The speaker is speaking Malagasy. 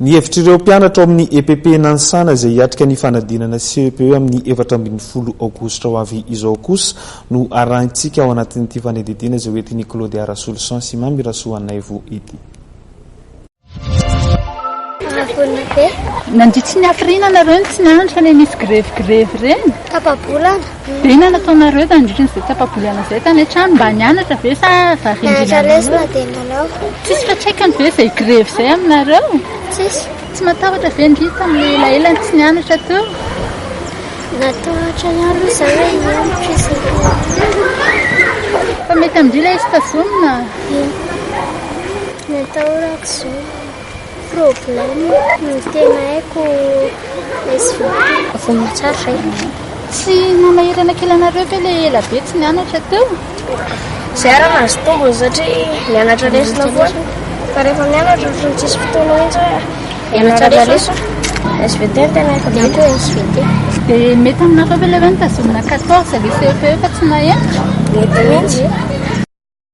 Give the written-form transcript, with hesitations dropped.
Ny hevitr'ireo mpianatra ao amin'ny EPP Nanisana izay hiatrika ny fanadinana CEPE amin'ny 14 aogositra ho avy izao kosa no arahintsika ao anatin'ity fanadihadiana izay hoentin'i Claudia Rasoloson sy Mamy Rasoanaivo ity. Vonona be. Nandritry ny hafiriana nareo no tsy nianatra ilay nisy grevy grevy ireny? Tapa-bolana. Dia inona nataonareo nandritry izay tapa-bolana izay tany an-trano? Mba nianatra ve sa variana? Nianatra lesona dia nilalao. Tsisy fiantraikany ve izay grevy izay aminareo? Tsisy. Tsy matahotra ve ndry tamin'ilay elaela no tsy nianatra teo? Natahotra ihany aloha izaho hoe hihemotra izy. Fa mety amin-dry ilay izy tazomina? Ie. Ny atahorako izao problème no tena haiko SVT. Vonona tsara izay. Tsy nanahirana kely anareo ve ilay ela be tsy nianatra teo? Izay ary nahazo tombony satria nianatra lesona foana. Fa rehefa mianatra ohatran'ny tsisy fotoana mihitsy hoe hianatra lesona. SVT no tena haiko be. Koa SVT. Dia mety aminareo ve ilay hoe notazomina 14 ilay CEPE fa tsy nahemotra? Mety mihitsy.